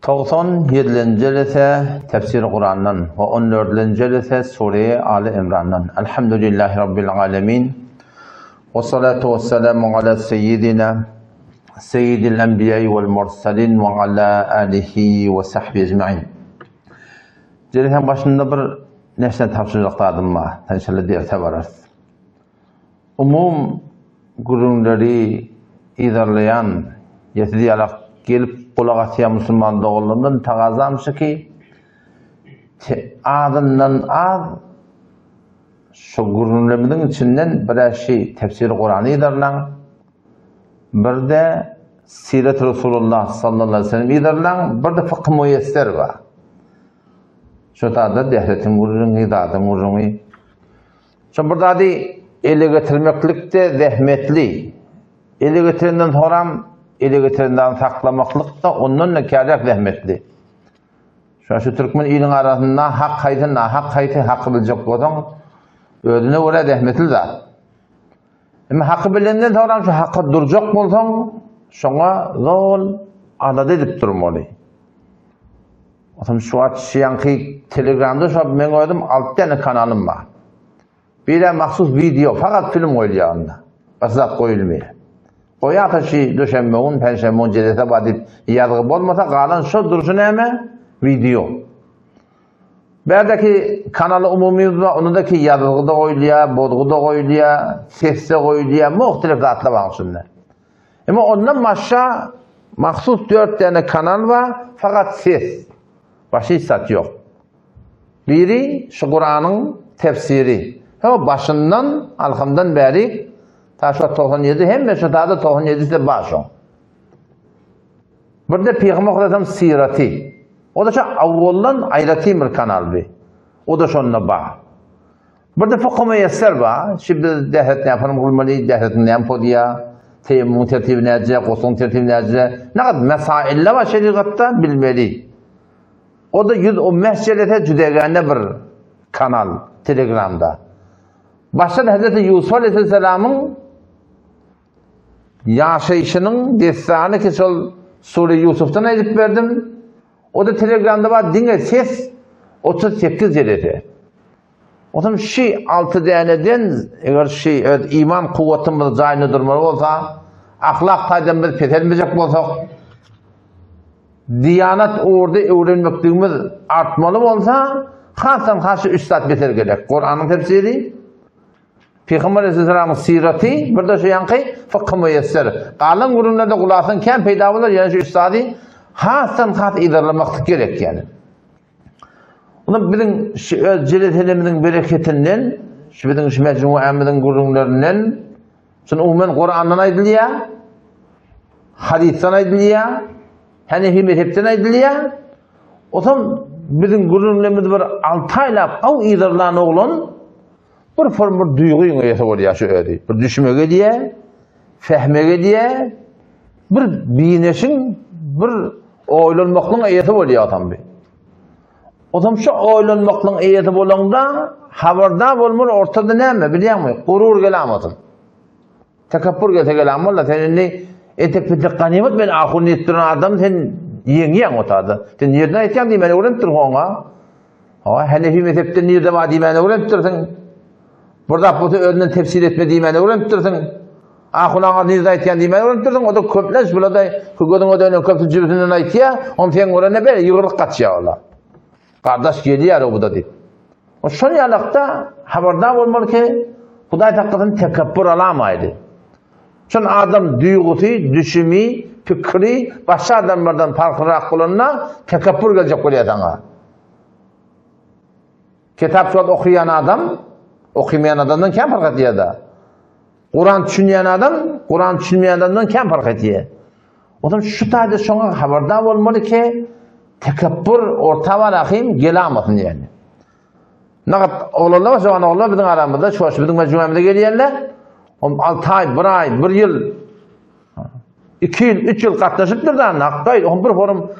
97-nji jelese Tefsir Kurandan we 14-nji jelese Sure Aly Imrandan. Elhamdülillahi Rabbil alemin. Ve salatu ve selamu ala seyyidina seyyidil enbiya vel mursalin ve ala alihi ve sahbihi ecmain. Jelesäň başynda bir näçe tabşyryk zadym bar. Inşallah derse bararys. Umum gürrüňleri yzarlaýan ýa siz ýalak gelip gulak asýan musulman doganlarymdan tagazam şu ki, azyndan az şu gürrüňlerimiziň içinden bir-ä şi tefsiri Kurany yzarlaň, bir-de Siret Resulullah sallallahu aleyhi ve sellem yzarlaň, bir-de fykh muýesser bar. Şu zada dehretiň gürrüňi, zadyň gürrüňi. Şo bir zady ele getirmeklik-de zähmetli. Ele getirenden soram, ele getiren zadyny saklamaklyk-da ondan-da käräk zähmetli. Şo şu türkmen iliniň arasynda hak haýsy, nahak haýsy, haky biljek bolsaň, özüne görä zähmetli zat. Emma haky bilenden soram şu haka durjak bolsaň, şoňa zol alada edip durmaly. Otam şu wagt şu ýanky Telegramda şu meň özüm 6 tane kanalym bar. Biri mahsus video, fakat film goýulýar onda. Başga zat goýulmaýar. Goýarsa şu duşenbe gün, penşenbe gün jelese bar diýip ýazgy bolmasa galan şu durşy näme? Video. Bärdeki kanaly umumyz bar, onda-da ki ýazgy da goýulýar, bozgy da goýulýar, ses de goýulýar, muhtelif zatlar bar şunda. Emma ondan başga mahsus 4 tane kanal bar, fakat ses. Başga hiç zat ýok. Biri şu Kuranyň tefsiri. Hem başyndan, alhamdan bäri ta şu 97 hemme şu tada 97 de bar şoň. Bir de Peygamber Aleyhisselam sirati. O da şu awwaldan aýratyn bir kanal bi. O da şonda bar. Bir de fykh müýesser bar. Şimdi dehret ne yaparım kılmalı, dehretin ne yapıyor, teyemmümün tertibi nece, guslun tertibi nece. Ne kadar mesailler var şeriatta bilmeli. O da 115 jelese jüdegane bir kanal Telegramda. Başta da Hazreti Yusuf Aleyhisselam'ın ýaşaýşynyň dessany ki şol Sure Ýusufdan aýdyp berdim. O da Telegramda bar diňe ses 38 jelese. Otam şi alty däneden eger şi öz iman kuwwatymyz jaýynda durmaly bolsa, ahlak taýdan biz peselmejek bolsak, diýanat ugurda öwrenmekligimiz artmaly bolsa, hasam has şu üç zat beter gerek. Kuranyň tefsiri, Pygamber Aleyhisselamyň syraty, bir de şu ýanky fykh müýesser. Galan gürrüňlerde gulasyň kän peýda bolar, ýöne şu üç zady hasam has yzarlamaklyk gerek ýaly. Onda biziň şu öz jeleselemiziň bereketinden, şu biziň şu mejmuamyzyň gürrüňlerinden, şunu umuman Kurandan aýdylýar, hadysdan aýdylýar, Hanefi mezhepden aýdylýar. Otam biziň gürrüňlerimiz bir 6 aýlap aw yzarlan oglan bir form bir duýgy eýesi bolýar şu özi. Bir düşmege diýe, fehmege diýe, bir bineşiň bir oýlanmaklygyň eýesi bolýar otam bir. Otam şu oýlanmaklygyň eýesi bolanda habardar bolmaly ortada näme bilýäňmi? Gurur gelamasyn. Tekabbur gelse gelan bolda sen indi entek bitek ganymat men ahun diýip duran adam sen ýeňýäň otada. Sen nirden aýtýaň diýmäni öwrenipdir oňa. Ha, Hanefi mezhepde nirde bar diýmäni öwrenipdirsiň. Bir zat bolsa özünden tefsir etme diýmäni öwrenipdirsiň. Ahun aňa nirde aýtýan diýmäni öwrenipdirsiň. O da köplenç bulada gözüň ödenen köpüsi jübüsinden aýtýar. Oň sen görende beri ýygrylyp gaçýar olar. Gardaş gelýär o buda diýip. O şol ýalakda habardar bolmaly ki, Hudaý saklasyn tekepbür alamaýdy. Şol adam duýgusy, düşümi, pikiri başga adamlardan parhlyrak bolanda tekepbür geljek bolýar saňa. Kitap şol okaýan adam, okamaýan adamdan kän fark edýär-de. Kuran düşünýän adam, Kuran düşünmeýän adamdan kän fark edýär. Otam şu taýda şoňa habardar bolmaly ki, tekepbür orta bar ahim gelamasyn ýaly. Nagat oglanlar var, şoňa oglanlar biziň aramyzda, şu biziň mejmuamyza gelýärler. Om 6 aý, 1 aý, 1 ýyl, 2 ýyl, 3 ýyl gatnaşypdyr da, nakgaý, om bir forum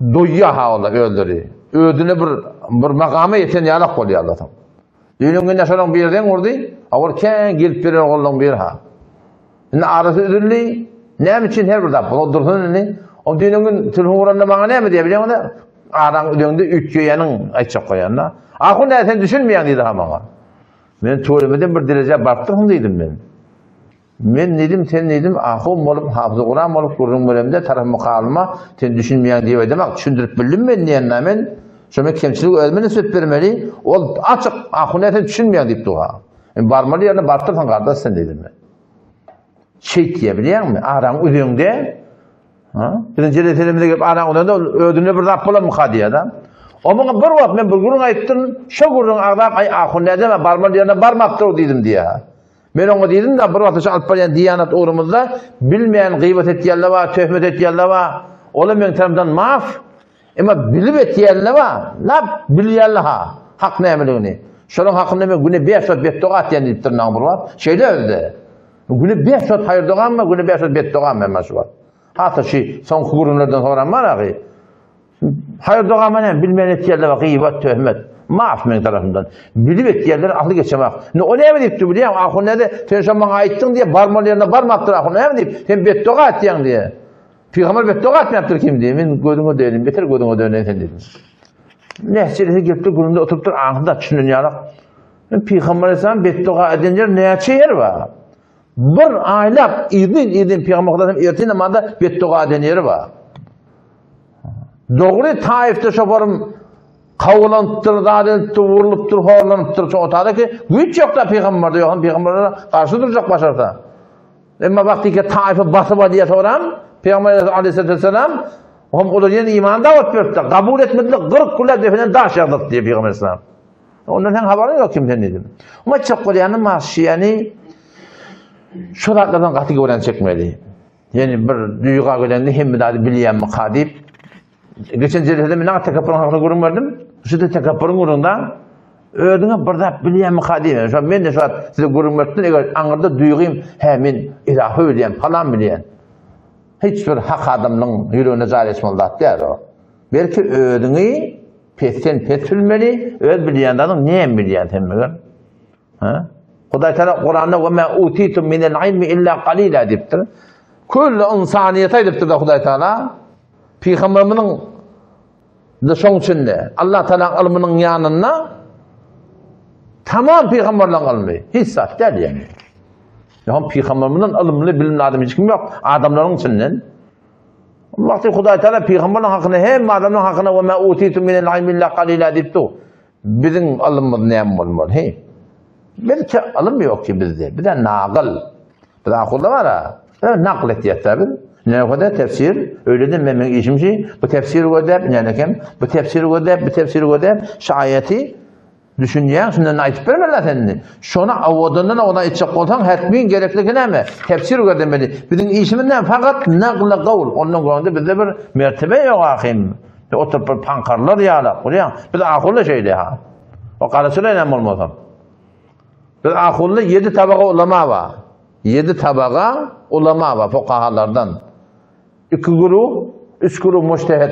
doýýar ha olar özleri. Özüne bir bir makama ýeten ýalak bolýarlar. Düýnüň günde şolaň biri deň urdy, awal kän gelip beren oglanlaň biri ha. Indi arasy üzüldi. Näme üçin her bir zat bol dursun indi. O düýn gün telefon uranda maňa näme diýýär bilýäňmi? Araň üzeňde üýtgeýäniň aýtjak goýanda. Ahun näme sen düşünmeýäň diýdi ha maňa. Men töwremeden bir derejä barypdyrsyň diýdim men. Men diýdim, sen diýdim, ahun bolup, hafyzy Kuran bolup gürrüň beremde tarap mukalyma sen düşünmeýäň diýip aýdamak, düşündirip bildim men diýende men şo men kemçiligi özüme nisbet bermeli, ol açyk ahun näme sen düşünmeýäň diýip dur ha. Men barmaly ýerine barypdyrsyň gardaş sen diýdim men. Şeýtýä bilýäňmi? Araň üzeňde ha? Biziň jeleselerimize gelip araň üzeňde ol özünde bir zat bolanmyka diýýär-de. O muňa bir wagt men bir gürrüň aýtdym, şo gürrüňi agzap, aý ahun nädeme barmaly ýerine barmapdyr diýdim diýýär. Men oňa diýdim-de, bir wagt şu alyp barýan diýanat ugrumyzda bilmeýän gybat etýänler bar, töhmet etýänler bar. Olar meň tarapymdan maaf. Emma bilip etýänler bar, lap bilýänler-ha hak nämeligini. Şolaryň hakynda men güne bäş wagt betdoga atýan diýipdirin maňa bir wagt. Şeýle özde. Güne bäş wagt haýyr dogam bar, güne bäş wagt betdogam bar şu wagt. Hatda şu soňky gürrüňlerden soňram bar agy. Haýyr dogama näme bilmeýän etýänler bar, gybat, töhmet. Maaf meň tarapymdan. Bilip etýänler akyl geçemak. Indi o näme diýipdir bilýäňmi? Ahun näde? Sen şo maňa aýtdyň diýip, barmaly ýerine barmapdyr ahun näme diýip, sen betdoga etýäň diýip. Pygamber betdoga etmäpdir kim diýip. Men gözüňe döneýin, beter gözüňe döneýin sen diýdim. Näçelisi gelipdir, gürrüňde oturypdyr, aňsy da düşünen ýalak. Men Pygamber aleyhisselam betdoga eden ýer näçe ýer bar? Bir aýlap yzyn-yzyn Pygamber aleyhisselam ertir namazda betdoga eden ýeri bar. Dogry Taifde şoparym kawlanypdyr, zat edipdir, wurlupdyr, horlanypdyr. Şo otada ki güýç ýok-da pygamberde, ýogsam pygambere garşy durjak başarsa. Emma wagty ki Taifi basyp alýar soram, Pygamber aleyhissalatu vesselam hem olar ýene iman dawat beripdir. Kabul etmediler, 40 günläp depeden daş ýagdyrdy diýip Pygamber aleyhissalam. Ondan sen habaryň ýok kim sen diýdim. Ama çak bolýany maşyany şu zatlardan gaty gören çekmeli. Ýani bir duýga gelende hemme zady bilýänmika diýip geçen jelsede men aňa tekepburiň hakynda gürrüň berdim. Şu-da tekepburiň gürrüňde özüňe bir zat bilýänmika diýip. Şo men de şu wagt size gürrüň beripdim. Eger aňyrda duýgym, hä men ilahy bilýän, palan bilýän. Hiç bir hak adamyň ýüregine jaýlaşmaly zat däl o. Belki özüňi pesden pes bilmeli, öz bilýän zadyň näme bilýän sen meger? Ha? Hudaý Teala Kuranda we ma utitum minel ilmi illa qalila diýipdir. Külli ynsanyýete aýdypdyr da Hudaý Teala. Pygamberimiziň de şoň içinde Allah Teala ylmynyň ýanynda tamam pygamberleň ylmy hiç zat däl ýani. Ýa pygamberimizden ylymly bilimli adam hiç kim ýok adamlaryň içinden. Wagty Hudaý Teala pygamberleň hakyna hemme adamlaryň hakyna we ma utitum minel ilmi illa qalila diýipdir. Biziň ylymymyz näme bolmaly, heý? Bizçe ylym ýok ki bizde. Bize nagyl. Biz ahurda bar-a. Biz nakl etýäs-dä biz. Nähode tefsir, öýleden men meň işim şi, bu tefsiri gözläp, nälekem, bu tefsiri gözläp, bu tefsiri gözläp, şu aýaty düşünýäň, şundan aýdyp bermeli sen indi. Şony owadandan owadan aýtjak bolsaň, hetmin gerekligi näme? Tefsir gözlemeli. Biziň işimiz näme? Fakat nagla gawl. Ondan görende bizde bir mertebe ýok ahym. Oturyp bir paňkarlar ýaly, görýäň? Biz ahunla şeýle ha. O garaçylar näme bolmasa. Biz ahunla 7 tabaga ulama bar. 7 tabaga ulama bar fukahalardan. 2 güruh, 3 güruh mujtehid.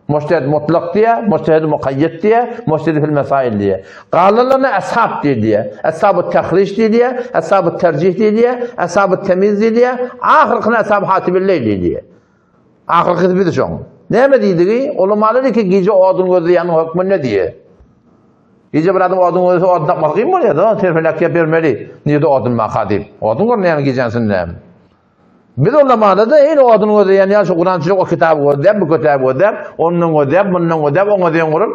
Mujtehid mutlak diýä, mujtehid mukayyet diýä, mujtehid fil mesail diýä. Galanlaryna ashab diýilýär. Ashabu tahrij diýilýär, ashabu terjih diýilýär, ashabu temiz diýilýär, ahyrkyna ashabu hatibil leýl diýilýär. Ahyrkysy biz şoň. Näme diýdigi? Ulamalar iki gije odun gözleýäniň hökmünde diýe. Gije bir adam odun gözlese odun tapmasy kyn bolýar da, terfelek ýap bermeli. Nirde odun maka diýip. Odun görmeýän gijäň içinde. Biz ulamada da eýni odun gözleýän ýaly şu Kuran-çylyk o kitaby gözläp, bu kitaby gözläp, ondan gözläp, mundan gözläp, oňa deň gurup,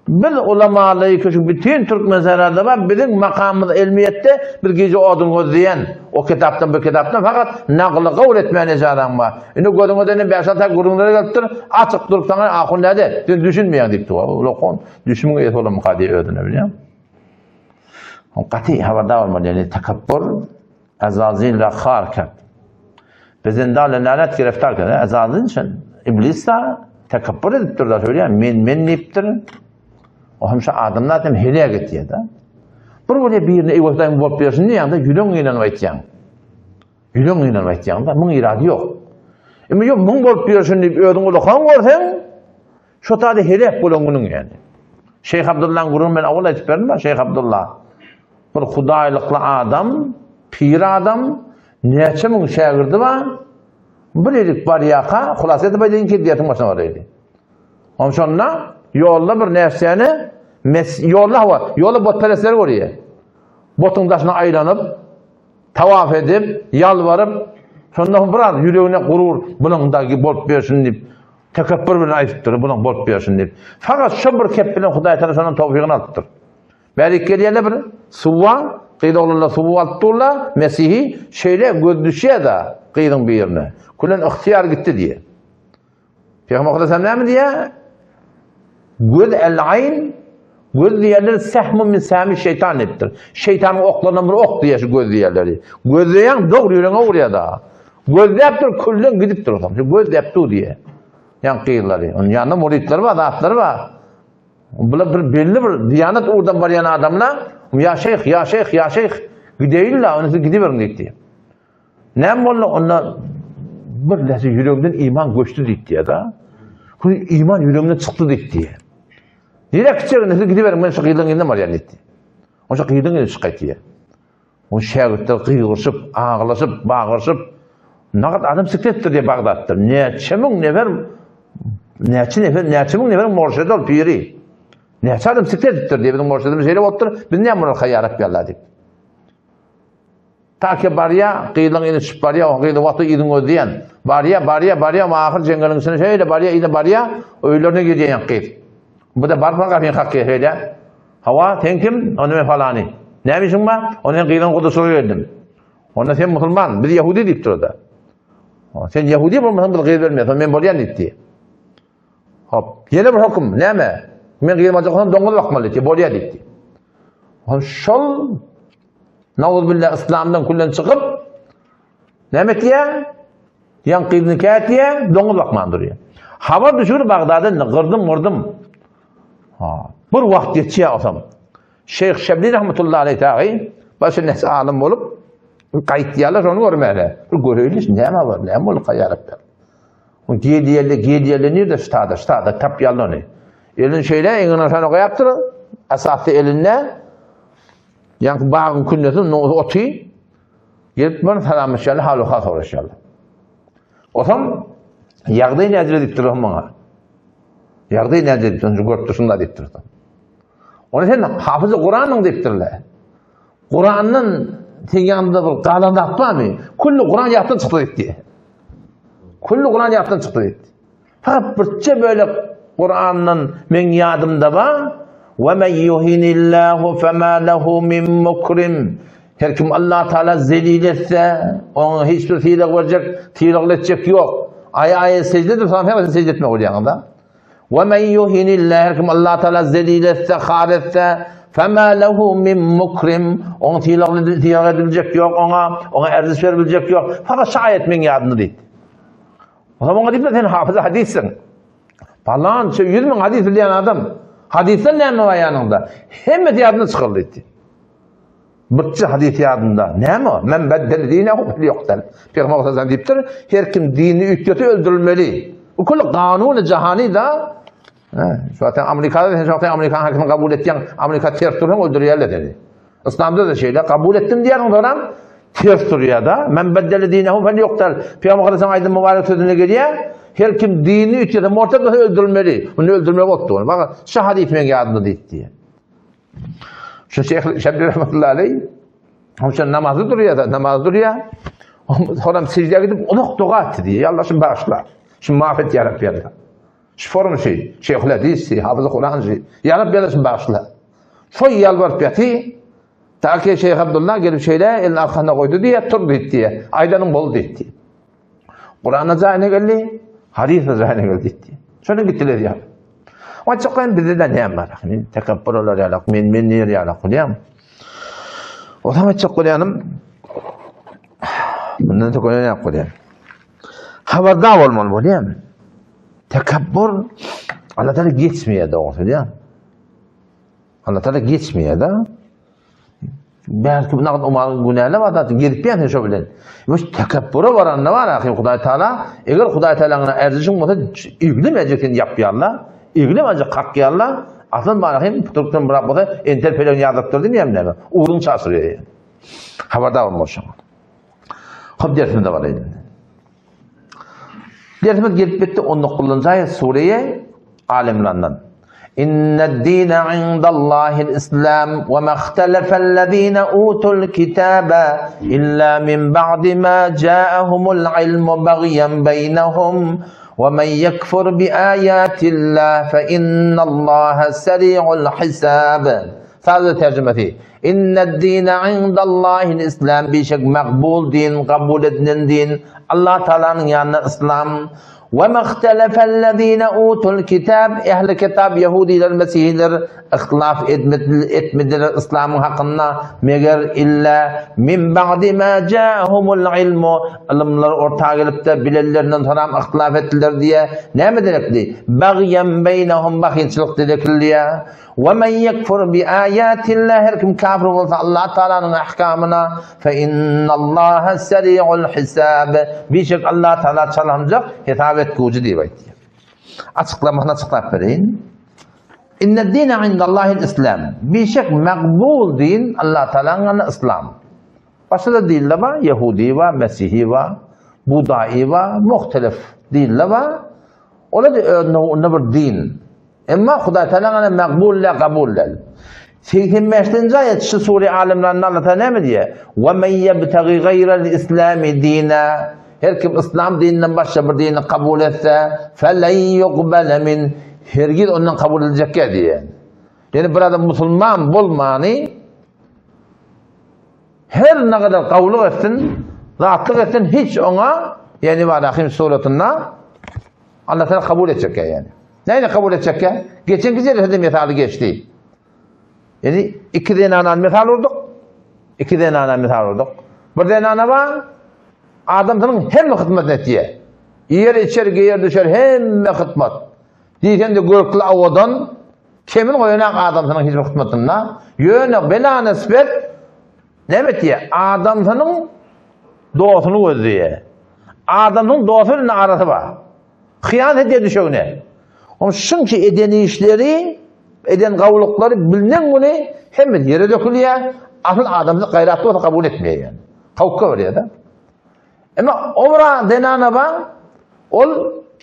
Biz ulamaly şu bütin türkmen sährada bar, biziň makamymyz elmiýetde biz gije odun gözleýän, o kitapdan bu kitapdan fakat nagyly gawul etmän ejaraň bar. Indi gözüňe dönen bäş-alty aý gürrüňlere gelipdir, açyk durup saňa ahun näde, sen düşünmeýäň diýipdir. Ulakon düşüniň eýesi bolanmyka diýip özüne bilýän. Gaty habardar bolmaly, ýani tekabbur Azazil ra khar kert. Be zindale lanet gireftar kert. Azazil şen iblis da tekabbur edipdir da söylýär. Men men diýipdir. O hem şu adamlar hem helak etýär da. Bir bolýar birine eý bolsaň bolup bersin diýýäň-de ýüregiň ynanyp aýtýaň. Ýüregiň ynanyp aýtýaň da, muň irady ýok. Emma ýok muň bolup bersin diýip özüň ulakan görseň, şo taýda helak bolan günüň ýani. Şeýh Abdullaň gürrüňini men owal aýdyp berdim, Şeýh Abdullah. Bir hudaýlykly adam, pir adam, näçe müň şägirdi bar. Bir ýerik barýarka, hulasa edip aýdaýyn ki, dersiň başyna baraýdy. Ondan şonda ýolda bir närseni mes ýolda hawa, ýolda botperestleri görýär. Botuň daşyna aýlanyp, tawaf edip, ýalbaryp, şonda biraz ýüregine gurur, bunuň da bolup bersin diýip, tekepbür bilen aýdypdyr, bunuň bolup bersin diýip. Fakat şo bir kep bilen Hudaý Taala şondan towfygyny alypdyr. Bärik gelýärler bir suwa, gyz oglanlar suw alyp durlar, Mesihi şeýle göz düşýär-de gyzyň birine. Külen ygtyýar gitdi diýýär. Pygamber Hudaý näme diýýär? Göz el-aýn, göz diýerler sehmun min sehmi şeýtan diýipdir. Şeýtanyň oklaryndan bir ok diýýär şu göz diýerleri. Gözleýän dogry ýüregiňe urýar da. Gözläp dur, külden gidip dur. Şu gözläp dur diýýär. Ýa gyzlary. Onuň ýanynda muritleri bar, zatlary bar. Bular bir belli bir diýanat ugurdan barýan adamlar, ýa şeýh, ýa şeýh, ýa şeýh, gideýin-la, onda siz gidiberiň diýdi. Näme boldy? Onda bir näçe ýüregimden iman göçdi diýdi-da. Hüý iman ýüregimden çykdy diýdi. Nirä gitjegini siz gidiberiň, men şu gyzyň ýanyna barýan diýdi. Oşa gyzyň ýanyna çykaýdy diýdi. O şägirtler gygyryşyp, aglaşyp, bagyryşyp, Nagat adam sikletdir diýip Bagdatda. Näçe müň nefer näçe nefer, näçe müň nefer morşedi ol piri. Näçe adam sikletdir diýip biziň morşedimiz şeýle bolupdyr. Biz näme muny haýar Rabbi Allah diýip. Ta ki barýa, gyzyň yny çyp barýa, o gyzy wagty yzyň gözleýän. Barýa, barýa, barýa, ama ahyr jeňňeliň içine şeýle barýa, yzyna barýa, öýlerine girýän gyz. Bu da barma gapyny kakýa şeýle. Hawa, sen kim? Onda men falany. Näme işiň bar? Onda men gyzyň gudusyna geldim. Onda sen musulman, biz ýahudi diýip durada. Sen ýahudi bolmasaň biz gyz bermeýäs, men bolýan diýdi. Hop, ýene bir höküm, näme? Men gyzymy aljak bolsam doňuz bakmaly diýdi, bolýar diýdi. Şol Nauzbillah islamdan küllen çykyp näme etýär? Ýan gyzyny kätýär, doňuz bakman durýar. Habar düşür Bagdada indi gyrdym gyrdym. Ha, bir wagt geçýär osam. Şeyh Şebli rahmetullahi aleyh tagy başy näçe alym bolup gaýtýarlar şony görmäne. Bir göreýli näme bar, näme bolup gaýarapdyr. O gelýärler, gelýärler nirde ştada, ştada tapýarlar ony. Elini şeýle eňine şana goýapdyr, esasy elinde Ýaňky bagyň kündesi oty gelip bir salamlaşýarlar, hal-ahwal soraşýarlar. Osam ýagdaý nädire diýipdir maňa. Ýagdaý nädire diýipdir, önce görüp durşuň da diýipdir. Ony sen hafyzy Kuranyň diýipdirler. Kurandan sen ýanynda bir galan zat barmy? Külli Kuran ýatdan çykdy diýipdi. Külli Kuran ýatdan çykdy diýipdi. Fakat birçe bölek Kur'andan meň ýadymda bar. Ve men yuhinillahu fema lehu min mukrim. Her kim Allah Teala zelil etse, oňa hiç bir sylag berjek, sylagly etjek ýok. Aý aý secde edip, sana her secde etmek bolýaňyz da. Ve men yuhinillahu her kim Allah Teala zelil etse, har etse, fema lehu min mukrim. Oňa sylagly sylag ediljek ýok oňa, oňa erziş beriljek ýok. Fakat şu aýat meň ýadymda diýdi. Olam oňa diýipdir, sen hafyz hadissiň. Palança 100 müň hadis bilýän adam, hadisden näme bar ýanyňda? Hemmesi ýadynda çykardy diýdi. Birçe hadis ýadynda. Näme o? Men beddel dinehu ýokdan. Peygamber sallallahu diýipdir, her kim dinini üýtgetse öldürilmeli. Bu külli kanuny jahani da. Şu wagtda Amerikada sen şu wagtda Amerikan hakymyny kabul etýäň, Amerika ters dursaň öldürýärler seni. Yslamda da şeýle, kabul etdim diýýäň soňam ters durýar-da. Men beddele dinehu fel ýoktal. Peygamber sallallahu aýdan mübarek sözüne gelýär. Her kim dinini üýtgetse, mortad bolsa öldürilmeli. Muny öldürmek otdy. Bak, şu hadys meň ýadymda diýdi. Şu Şeyh Şebbi rahmetullahi aleyh Hoşan namazı durýar da, namaz durýar. Soňam secdä gidip uzak doga etdi diýýär. Allah şunu bağışla. Şunu mağfiret ya Rabbi Allah. Şu form şey, Şeyhül Hadisi, Hafız Kur'an şey. Ya Rabbi Allah şunu bağışla. Şo ýalbaryp ýaty, ta ki Şeyh Abdullah gelip şeýle elini arkasyna goýdy diýýär, tur diýdi diýýär. Aýdanyň boldy diýdi. Kur'an jaýyna geldi, hadis jaýyna geldi diýdi. Şonda gitdiler ýa. Oçakdan bizde de näme bar? Men tekabbur olar ýalak, men men diýer ýalak bolýam. O zaman aýtjak bolýanym bundan soň näme bolýar? Habardar bolmaly bolýar. Tekabbur Allah Taala geçmeýär dogrusu bolýar. Allah Taala geçmeýär da. Belki bu nagt umaryň günäli bar da gelip ýa şo bilen. Bu tekabbura baranda bar ahy Hudaý Taala, eger Hudaý Taalaňa erzişiň bolsa iglemejek seni ýapýarlar, iglemejek kakýarlar. Aslan bar ahy türkden bir bolsa enter peleň ýazyp durdy diýem näme. Ugruň çaşyrýar. Habardar bolmaly şoňa. Hop dersimize baraýyn. Dersimiz gelip bitdi 19-njy aýat Sureýe Al Imrandan. Inne'd-dine indallahil islam we mahtelefellezine utul kitabe illa min ba'di ma ja'ahumul ilmu bagyan beynehum we men yekfur bi ayatillah fe innallaha seri'ul hisab. Sazly terjimesi. Inne'd-dine indallahil islam bişek makbul din, kabul edilen din. Allah Taalanyň ýanynda islam. We mahtelefellezine utul kitab ehli kitap ýehudiler mesihiler ihtilaf etmediler islamyň hakynda meger illa min ba'di ma ja'ahumul ilmu ylymlar orta gelipde bilenlerinden soram ihtilaf etdiler diýe näme derekli bagýan beýnehum bahylçylyk derekli diýe We men yekfur bi aýatillah her kim kafir bolsa Allah Taalanyň ahkamyna fe innallaha seri'ul hisab bişek Allah Taala çalamjak hesap etgüji diýip aýtýar. Açyklamasyny açyklap bereýin. Inne dine indallahil islam. Bişek makbul din Allah Taalanyň islam. Başga-da dinler bar, ýehudi bar, mesihi bar, budai bar, muhtelif dinler bar. Olar-da öz nowunda bir din. Emma Hudaý Taala gana makbul däl, kabul däl. 85-nji aýat şu sure Al-Imranda Allah Taala näme diýýär? Wa men ýebtagi gaýral islami dina. Her kim islam dininden başga bir dini kabul etse, felen yuqbala min. Hergiz ondan kabul ediljek diýýär. Ýani bir adam musulman bolmany her ne kadar gawlyk etsin, zatlyk etsin hiç oňa ýani Rahim suratynda Allah Taala kabul etjek ýani. Näme kabul etjek ýa? Geçenki jelsede mesaly geçdi. Ýani iki zenana mesal urduk. Iki zenana mesal urduk. Bir zenana bar, adamsynyň hemme hyzmatyny etýär. Ýer içer, geýer, düşer, hemme hyzmat. Diýsem de görkli awadan, kemin goýanak adamsynyň hiç bir hyzmatynda. Ýöne bela nisbet näme etýär? Adamsynyň dostuny gözleýär. Adamsynyň dosty bilen arasy bar. Hyýanat edýär düşegine. Onuň şunça eden işleri, eden gawulyklary bilinen güni hemme ýere dökülýär. Asyl adamsy gaýratly bolsa kabul etmeýär ýani. Kawka berýär-de. Emma obra zenana bar, ol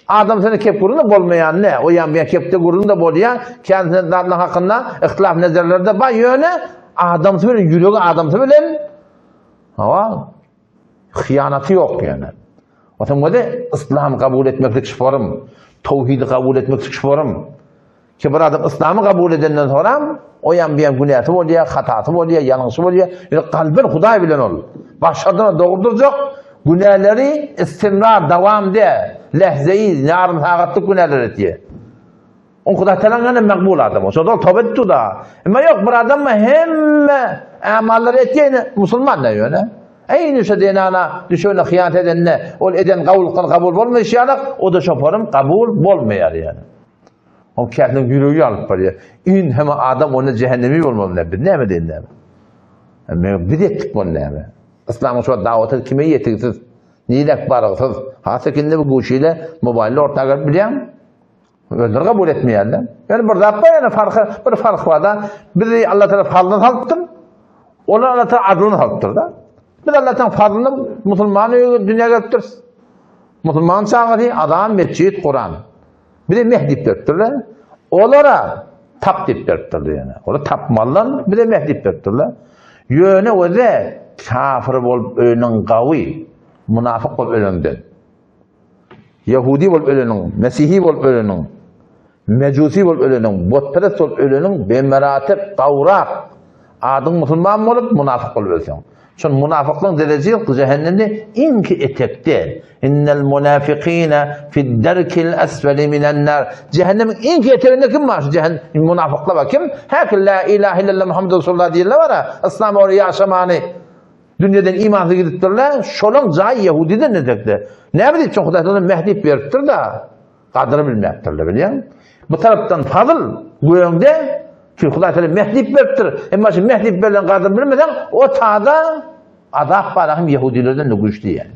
adamsyny kep gürrüň-de bolmaýan ne, o ýan bu ýan kepde gürrüň-de bolýar, kendisine zatlaryň hakynda ihtilaf nezerleri-de bar, ýöne adamsy bilen, ýüregi adamsy bilen, hawa, Hyýanaty ýok ýöne. Otaň özi yslamy kabul etmeklik şforym, towhidi kabul etmeklik şforym. Ki bir adam yslamy kabul edenden soram, o ýan bu ýan günäsi bolýar, hatasy bolýar, ýalňyşy bolýar. Ýöne kalbyn Hudaý bilen ol. Başardyna dogry durjak, günäleri istimrar, dawam de, lehzeýi, ýarym sagatlyk günäler etýär. Oň Hudaý Tagalaň ýanynda makbul adam. Şonda ol toba etdi da. Emma ýok bir adam hemme amallary etýän musulman da ýöne. Eýni şu zenana düşegine hyýanat edende ol eden gawulykdan kabul bolmaýşy ýalak, o da şoparym kabul bolmaýar ýani. Ol käsiniň ýüregi ýalyp barýar. In hem adam onda cehennemi bolmaly näme? Biz näme diýen näme? Men biz etdik bunu näme? Islamyň şu dawaty kime ýetigsiz? Nirek barygsyz? Has ekinde bu guşile mobaýly orta gelip bilýän. Özleri kabul etmeýärler. Ýöne bir zat bar, ýöne farky, bir fark bar-da. Bizi Allah Teala fazlyny salypdyr. Olar Allah Teala adlyny salypdyr-da. Biz Allah Teala fazlyny musulman dünýä gelipdiris. Musulman çagasy azan, mesjit, Kuran. Bize meh diýip beripdirler. Olara tap diýip beripdirler ýöne. Olar tapmalylar, bize meh diýip beripdirler. Ýöne öze kafir bolup öleniň gawy, munafyk bolup ölenden. Ýehudi bolup öleniň, mesihi bolup öleniň, mejusi bolup öleniň, butperest bolup öleniň bemeratip gawrak adyň musulman bolup munafyk bolup ölseň. Şol munafyklygyň dereji jehennemde iňki etekde. Innel munafikine fid-derkil esfeli minen-nar. Cehennemiň iňki eteginde kim bar? Şu cehennem munafyklar bar. Kim? Häki la ilahe illallah Muhammedur Resulullah diýenler bar. Yslam ora ýaşamany Dünýeden imansyz gidipdirler, şolaň jaýy ýehudiden etekde. Näme diýip çün Hudaý Tagala Mehdi beripdir-da, gadyry bilmäpdirler, bilýäň. Bu tarapdan fazyl göňde ki Hudaý Tagala Mehdi beripdir. Emma şu Mehdi berlen gadyry bilmeseň, o tada azap bar, hem ýehudilerden de güýçli ýani.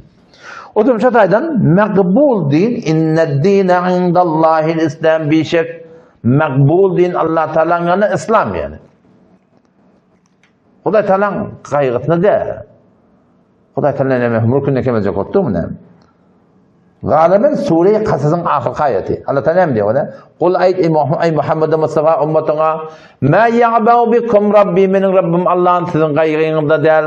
O zaman şu taýdan makbul din inne-dine indallahil islam bişek makbul din Allah Taala'nın yanında İslam yani. Hudaý Tagalaň gaýgysyna däl. Hudaý Tagala näme mülkünde kemeljek bolupdyrmy näme? Galyban sure-i Kasasyň ahyrky aýaty. Allah Taala näme diýýär onda? Kul aýt eý Muhammed, eý Muhammed Mustafa ummatyňa, Ma ýa'bau bikum Rabbi, meniň Rabbym Allahym siziň gaýgyňyzda däl.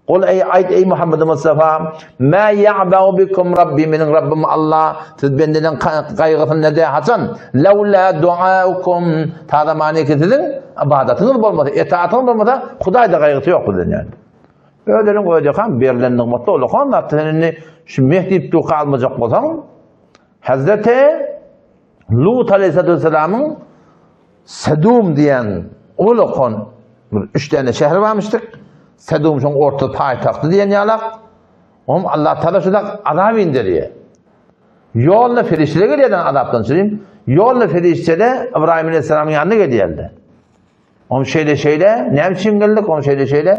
Kul eý aýt eý Muhammed Mustafa, Ma ýa'bau bikum Rabbi, meniň Rabbym Allah siz bendeleň gaýgysynda däl. Haçan? Laula duaukum, ta zamany ki siziň ybadatyňyz bolmasa, etatyňyz bolmasa, Hudaýda gaýgysy ýok bizden ýani. Özleriň öýdekam berlen nygmatda ulakan zat. Sen indi şu meh diýip durka almajak bolsaň, Hazreti Lut aleyhissalatu vesselamyň Sedum diýen ulakan bir üç tane şäheri barmyşdyk. Sedum şoň orta paýtagty diýen ýalak. Oňam Allah Taala şudak azap inderýär. Ýolda perişdeler gelýärler azapdan çyryp. Ýolda perişdeler Ibrahim aleyhisselamyň ýanyna gelýärler. Oň şeýle-şeýle, näme üçin geldik, oň şeýle-şeýle,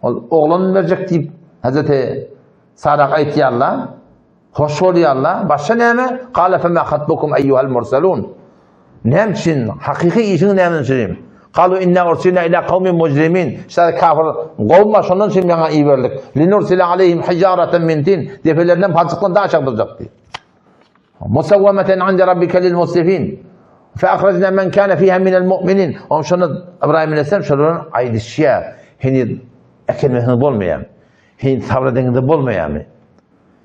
ol oglan berjek diýip, Hazreti Sarak aýtýarlar, hoş bolýarlar. Başga näme? Kale fema hatbukum eýýuhal mursalun. Näme üçin? Hakyky işiň näme üçin? Kalu inna ursilna ila kawmin mujrimin. Şeýle kafir gowma şondan üçin maňa iberdik. Linursila aleyhim hijaratan min tin. Depelerinden palçykdan daş agdyrjak diýip. Musawwameten inde rabbike lil musrifin. Fe ahrajna men kana fiha minel mu'minin. Oň şonda Ibrahim aleyhisselam şolar aýdyşýar. Heniz äkelmesiňiz bolmaýar. Heniz sabr edeňizde bolmaýarmy?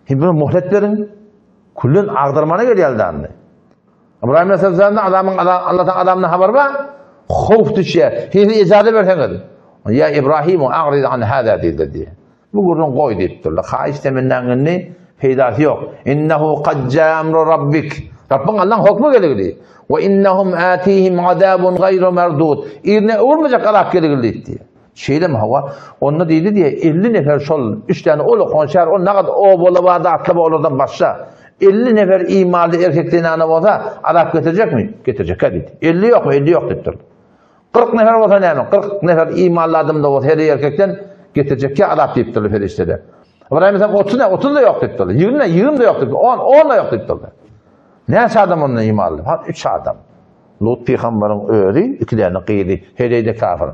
Heniz bir muhlet beriň. Küllen agdarmana gelýär dandy. Ibrahim aleyhisselamda adamyň Allah'tan adamdan habar bar. Howf düşýär. Heniz ijaza berseňiz. Ya Ibrahim a'rid an hada diýdi diýdi. Bu gürrüň goý diýipdirler. Haýyş temennaň indi peýdasy ýok. Innehu kad jaa emru rabbik. Rabbyň Allaň hokmy geligli. We innehum atihim azabun gaýru merdud. Yzyna öwürmejek azap geligli diýipdi. Şeýlemi hawa? Onda diýdi diýe 50 nefer şol 3 däne uly konşar ol nagad obaly bar zatly bar olardan başga. 50 nefer imanly erkek zenana bolsa azap getirjekmi? Getirjek-ä diýdi. 50 ýokmy? 50 ýok diýipdir. 40 nefer bolsa näme? 40 nefer imanly adamda bolsa her erkekden getirjekkä azap diýipdirler perişdeler. Ybraýym aleyhisselam 30 ne? 30 da ýok diýipdirler. 20 ne? 20 da ýok diýipdirler. 10, 10 da ýok diýipdirler. Näçe adam onda imanly? Ha 3 adam. Lut pygamberiň özi, iki däne gyzy, heleý-de kafir.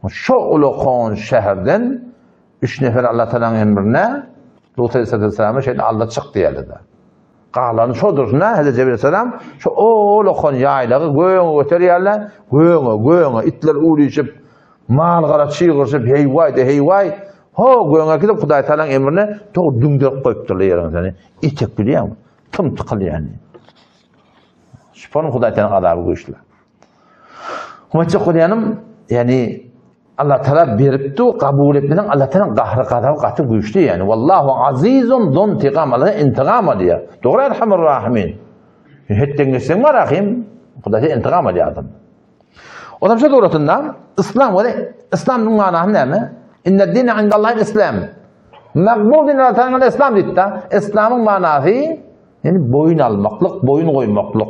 Şo ulakan şäherden 3 nefer Allah Taalanyň emrine Lut aleyhissalama şeýle aldy çyk diýerler. Galany şo dursun-a, Hezreti Jebril aleyhisselam şo ol-okan ýaýlagy gögüňe göterýärler, gögüňe, gögüňe, itler uwluşyp, mal-gara çygyryşyp, heý-waý-da, heý-waý, ho, gögüňe äkidip, Hudaý Tagalaň emrine dogry düňderip goýupdyrlar ýeriň üstüne. Etek bilýäňmi? Tym-tykyl ýaly. Şuparyň Hudaý Tagalaň azaby güýçli. Aýtjak bolýanym, ýagny Allah Taala beripdi, kabul etmeseň Allah Taala gahry gazaby gaty güýçli ýagny. Wallahu azizun zuntiqam. Allah intigam alýar. Dogry Erhamur Rahimin. Hetden geçseň bar ahim, Hudaý intigam alýar adam. Olam şu suratynda İslam we İslamyň manasy näme? Inne dine indallahi islam. Makbul din Allah Taala İslam diýdi. İslamyň manasy ýagny boýun almaklyk, boýun goýmaklyk.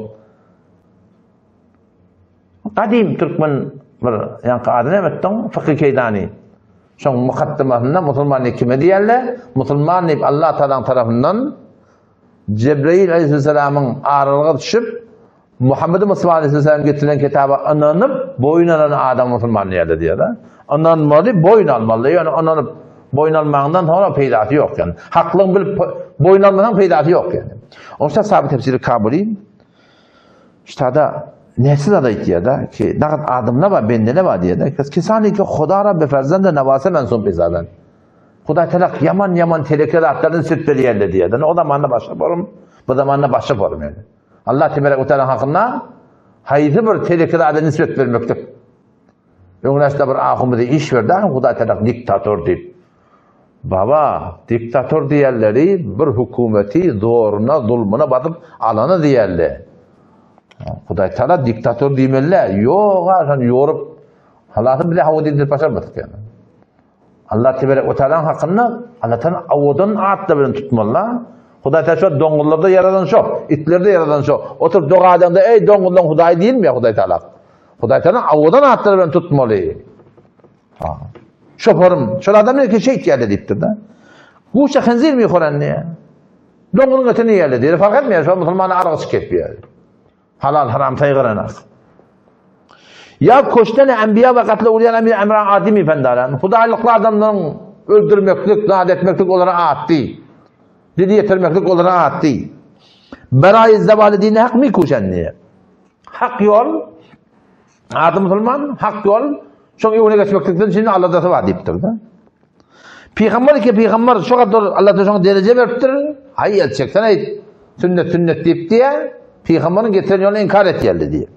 Gadym türkmen bir ýaňky ady näme etdiň? Fykhy Keýdani. Şoň mukaddymasynda musulman diýip kime diýerler? Musulman diýip Allah Tagalaň tarapyndan Jebreýil aleyhisselamyň aralyga düşüp Muhammed Mustafa aleyhisselam getiren kitaba ynanyp boýun alan adam musulman diýerler diýýär. Ynanmaly, boýun almaly. Ýöne ynanyp boýun almagyňdan soňra peýdasy ýok ýani. Haklygyny bilip boýun almasaň peýdasy ýok ýani. Onsa sahabe tefsiri Kabuli Ştada näçe zat aýtýar-da ki, nagt adamlar bar, bendeler bar diýýär-de. Kesani ki Huda Rabbi ferzende nawase mensub izadan. Huda talak ýaman-ýaman teleke zatlardan süt berýärler diýýär. O zamanda başga borum, bu zamanda başga borum ýani. Allah tebarek we taala hakynda haýsy bir teleke zada nisbet bermeklik. Öňräşde bir ahumyza iş berdi, Huda talak diktator diýip. Baba, diktator diýenleri bir hökümeti zoruna, zulmuna basyp alany diýerli. Hudaý Taala diktator diýmeli. Ýok, ha, şony ýorup halasy bile hawa diýip başarmadyk ýani. Allah tebarek we taalaň hakynda Allah taala owadan atlar bilen tutmaly. Hudaý taala şo doňuzlarda ýaradan şo, itlerde ýaradan şo. Oturyp doga edende, eý doňuzlaň Hudaýy diýilmeýär Hudaý taala. Hudaý taala owadan atlar bilen tutmaly. Şoparym, şol adam ilki şeýtýärdi diýipdir-de. Guşa henzir mi horan diýýär. Doňuzyň etini iýerdi diýýär. Fark etmeýär, şol musulmana aragy çykyp ketýär. Halal haram saýgaranak. Ýa koştene enbiýa we gatla urýan emir emra adimi fendaran. Hudaýlykly adamlaryň öldürmeklik, zat etmeklik olara atdy. Dil ýetirmeklik olara atdy. Beraýy zewaly dini hak mikuşen diýýär. Hak ýol ady musulman, hak ýol şoň öňüne geçmeklikden üçin aladasy bar diýipdir-de. Pygamber ki pygamber şo kadar Allah da şoňa dereje beripdir. Aý el çeksen aý sünnet sünnet diýip diýä, pygamberiň getiren ýoluny inkar etýärler diýip.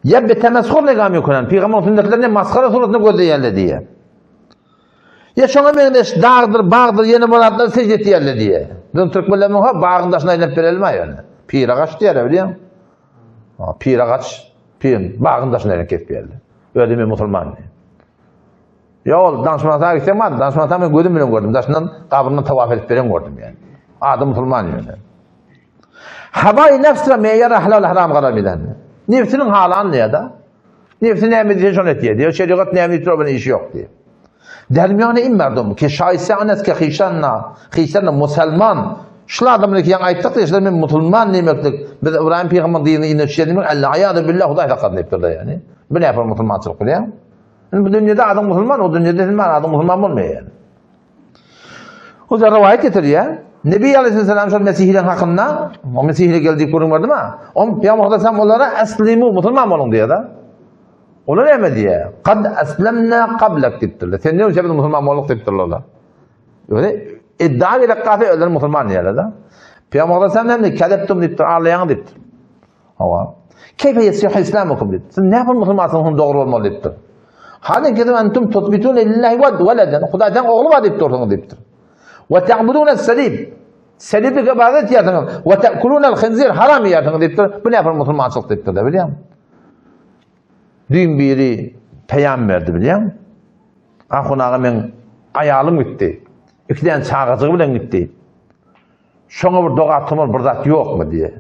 Ýa betemeshur negam ýökenen, pygamberiň sünnetlerini masgara suratynda gözleýärler diýip. Ýa şoňa meňzeş dagdyr, bagdyr, ýene bir zatlar sežde etýärler diýýär. Biziň türkmenlerimiň ha bagyň daşyna aýlanyp berelimi ýöne. Pire gaç diýýärler bilýäň. Ha, pire gaç, pir bagyň daşyna aýlanyp kesip berdi. Özi men musulman diýýär. Ýa ol danşmansa gitsem bar, danşmansa men gözüm bilen gördüm. Daşyndan gabryndan tawaf edip beren gördüm ýani. Adam musulman ýöne. Hawaý nefsre meýar halal haram garar bilen. Nefsiniň haly anlaýar-da. Nefsi näme diýse şony etýär diýýär. Şerigat näme diýse onuň işi ýok diýýär. Dermiýany in merdum ki şaýsa anas ki hyşanna, hyşanna musulman. Şul adamlar ki ýaňy aýtdyk diýip, şular men musulman diýmeklik. Biz Ibrahim pygamber dinine ýene düşýär diýmek, Alla aýady billah Hudaý saklasyn diýipdir-de ýani. Bu näme musulmançylyk bilýän? Indi bu dünýede adam musulman, o dünýede sen adam musulman bolmaýar ýani. O da rivayet getirýär. Nebi Aleyhisselam şol Mesihileriň hakynda, o Mesihile geldi diýip gürrüň berdi mi? On Peygamber Aleyhisselam olara eslimu musulman boluň diýýär da. Olar näme diýýär? Kad eslemna qablak diýipdirler. Sen näme üçin biz musulman bolduk diýipdirler olar. Öyle iddia gerek galsa özleri musulman diýýärler da. Peygamber Aleyhisselam näme diýip, Kedeptum diýipdir, ağlaýaň diýipdir. Hawa. Keyfe yesihu islamukum diýip. Siz näme musulmansyňyz dogry bolmaly diýipdir. Hany gezim entum tutbitun lillahi weleden. Hudaýdan ogly bar diýip dursuňyz diýipdir. Ve ta'budun salib. Salibe ibadet edýärsiňiz. Ve ta'kulun al-khinzir haram iýersiňiz diýipdir. Bu näme musulmançylyk diýipdir da bilýäňmi? Düýn biri peýam berdi bilýäňmi? Ahun aga meň aýalym gitdi. Iki däne çagajygy bilen gitdi. Şoňa bir doga tumar bir zat ýokmy diýe.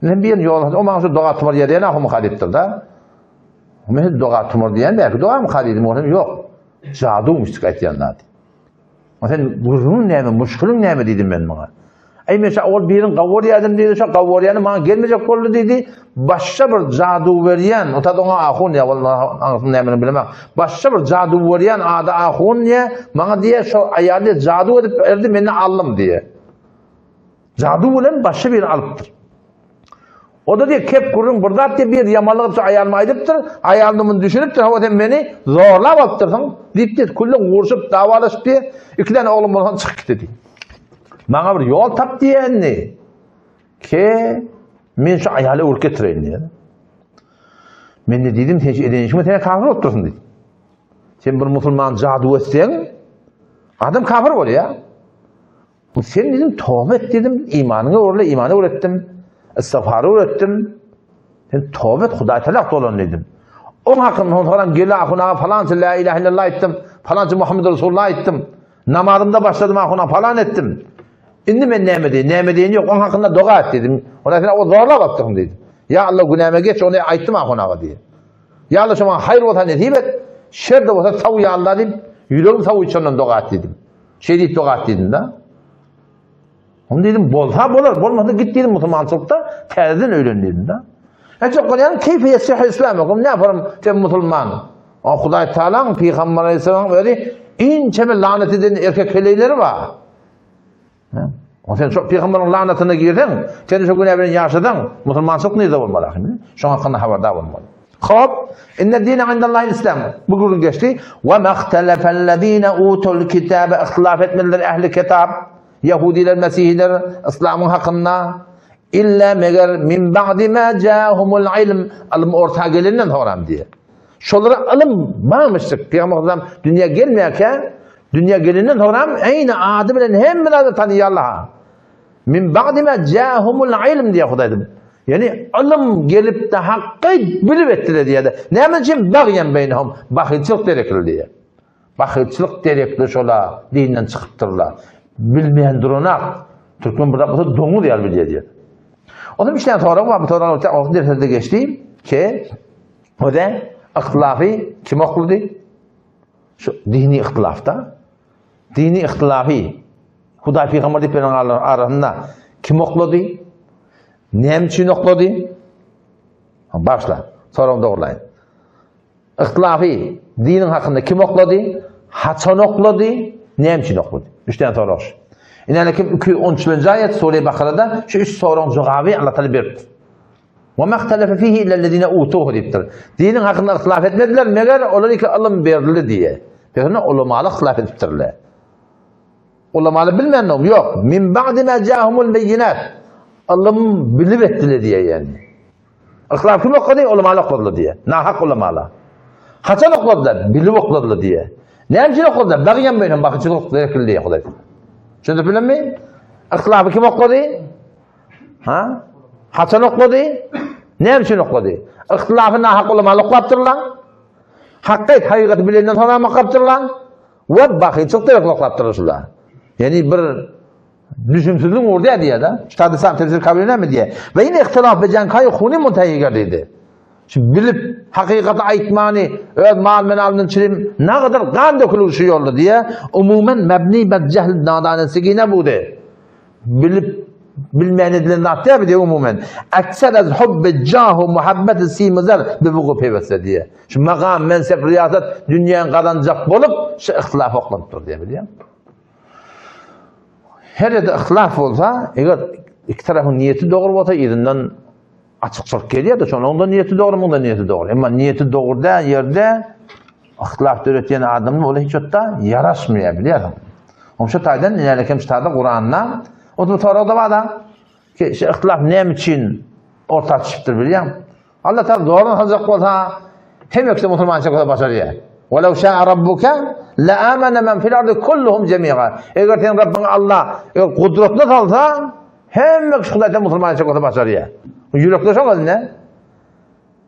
Men bir ýol, o maňa şu doga tumar ýerýän ahumyka diýipdir da. Men doga tumar diýen belki dogamyka diýdim, olam ýok. Jadu müşrik aýtýan zat. O sen gürrüň näme, muşkuluň näme diýdim men muňa. Aý men şo ol birin gawurýadym diýdi, şo gawurýany maňa gelmejek boldy diýdi. Başga bir jadu berýän, o tad oňa ahun ýa walla aňyrsyn nämeni bilemok. Başga bir jadu berýän ady ahun diýe, maňa diýe şo aýaly jadu edip berdi, men aldym diýe. Jadu bilen başga birini alypdyr. O da diýe kep gürrüň bir zat diýe bir ýamanlyk edip aýalyma aýdypdyr. Aýalym muny düşünipdir, hawa sen meni zorlap alypdyrsyň diýip diýe küllen urşup dawalaşyp diýe iki däne oglum bolsa çykyp gitdi diýe. Maňa bir ýol tap diýe indi. Ke men şu aýaly öwrüp getireýin diýe. Men de diýdim sen şu eden işiňe sen kafir bolup dursun diýdim. Sen bir musulman jadu etseň adam kafir bolýar. Sen dedim toba et dedim, imanyňa öwrül, imany öwretdim, istigfary öwretdim. Sen toba et, Hudaý talak dolan dedim. Oň hakynda soňam gel ahun aga falança la ilahe illallah aýtdym, falança Muhammed Resulullah aýtdym. Namazymda başladym ahun aga falan etdim. Indi men näme diýin, näme diýin ýok, oň hakynda doga et dedim. Ona sen o zorlap atdyň dedim. Ya Allah günäme geç, ony aýtdym ahun aga diýip. Ya Allah şoňa haýyr bolsa nesip et, şer de bolsa saw ya Allah diýip, ýüregim saw içenden doga et dedim. Şeý diýip doga et diýdim-de. Onu diýdim, bolsa bolar, bolmasa git diýdim musulmançylykda täzeden öýlen diýdim-de. Hiç yok bolýan keýfe yesihu islamukum ne yaparım sen musulman. O Hudaý Taala'ň Pygamber Aleyhisselam'ın özi inçeme lanet eden erkek heleýleri bar. O sen şo pygamberiň lanatyna girseň, sen şo günä bilen ýaşasaň, musulmançylyk nirde bolmaly ahim? Şoň hakynda habardar bolmaly. Hop, inne dine indallahi islam. Bu gürrüň geçdi. Ve mahtelefellezine utul kitabe ihtilaf etmediler ehli kitap. Yahudiler, Mesihiler İslamyň hakynda illa meger min ba'di ma ja'ahumul ilm ylym orta gelenden soňra diýe. Şolara ylym barmyşdyk. Pygamber Aleyhisselam dünýä gelmeýärkä, dünýä gelenden soňra eýni ady bilen hemme zady tanýarlar. Min ba'di ma ja'ahumul ilm diýýär Hudaý. Ýani ylym gelip-de hakky bilip etdiler diýýär. Näme üçin bagýan beýnehum bahylçylyk derekli diýýär. Bahylçylyk derekli şola dinden çykypdyrlar. Bilmeýän duranak. Türkmen bir zat bolsa doňuz ýaly bilýär diýýär. Onuň üçin sorag bar, bu sorag orta dersde geçdi ki O-da yhtylafy kim oklady? Şu dini yhtylafda. Dini yhtylafy Hudaý pygamber diýip beren arasynda kim oklady? Näme üçin oklady? Başla. Soragyny dogurlaýyn. Yhtylafy diniň hakynda kim oklady? Haçan oklady? Näme üçin oklady? Üç tane sorag. Ine kim 213-nji aýat Sure Bakarada şu üç soragyň jogaby Allah Taala beripdir. Wa mahtalafa fihi illa allazina utuhu diýipdir. Diniň hakynda yhtilaf etmediler, meger olar iki ylym berildi diýe. Peygamber ulamalar yhtilaf edipdirler. Ulamalar bilmändigim ýok. Min ba'di ma ja'ahumul beýinat. Ylym bilip etdiler diýe ýani. Yhtilaf kim okady? Ulamalar okadylar diýe. Nahak ulamalar. Haçan okadylar? Bilip okadylar diýe. Näme üçin okadylar? Bagýan beýnem bakyçylyk gerekli diýe Hudaý. Düşündip bilenmi? Yhtilafy kim okady? Ha? Haçan oklady? Näme üçin oklady? Yhtilafy nahak ulamalar oklapdyrlar. Hakykat hakykaty bilenden soňra oklapdyrlar. We bakyçylyk derekli oklapdyrlar şular. Ýani bir düşünsizlik urdy diýýär-de. Ştada sam tefsir kabul näme diýýär? We ine ihtilaf be jankaý huni muntahi gerdidi. Şu bilip hakykaty aýtmany öz mal menalyndan çirim nagadar gan dökülür şu ýolda diýýär. Umuman mebni be jehl nadanesigi budy. Bilip bilmän edilen zat däl diýýär umuman. Ekser ez hubbi jahu muhabbeti simizer bi bugu peýweste diýýär. Şu magam, mensep, riýasat dünýäni gazanjak bolup, şu yhtilaf oklanyp dur diýýär, bilýäňmi? Her ýerde yhtilaf bolsa, eger iki tarapyň niýeti dogry bolsa, yzyndan açykçylyk gelýär-de, şonuň onda niýeti dogry, muň da niýeti dogry. Emma niýeti dogry däl ýerde yhtilaf döretýän adamlar ola hiç otda ýaraşmaýar, bilýärsiň. Oň şu taýdan näle kem ştada Kuranda, o da sorag da bar-da, ki şu yhtilaf näme üçin orta çykypdyr bilýäň? Allah Taala zordan saljak bolsa, hemmesi musulmançylyk bolsa başarýar. Walaw şa'a rabbuka la amana men fil ardi kulluhum jemi'a. Eger sen Rabbiň Allah eger gudratly salsa, hemme kişi Hudaýdan musulmançylyk bolsa başarýar. Ýürekde şol indi.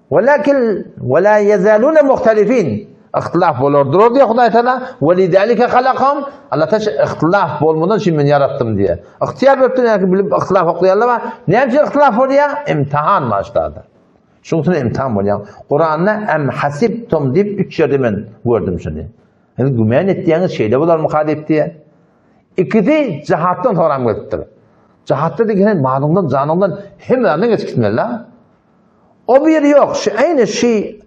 Walakin wala yazaluna muhtalifin. Ihtilaf bolar durur diýär Hudaý Taala. We lidalika halakam. Allah Taala ihtilaf bolmadan üçin men ýaratdym diýär. Ihtiýar beripdir, ýa bilip ihtilaf oklaýarlar bar. Näme üçin ihtilaf bolýar? Imtihan başlady. Şunuň üçin imtihan bolýar. Kuranda em hasibtum diýip üç ýerde men gördüm şuny. Siz güman etýäňiz şeýle bolarmyka diýip diýär. Ikisi jahatdan soram gelipdir. Jahatda diýen malyňdan, janyňdan hemme zadyňdan geçip gitmeli. O bir ýok, şu aýny şu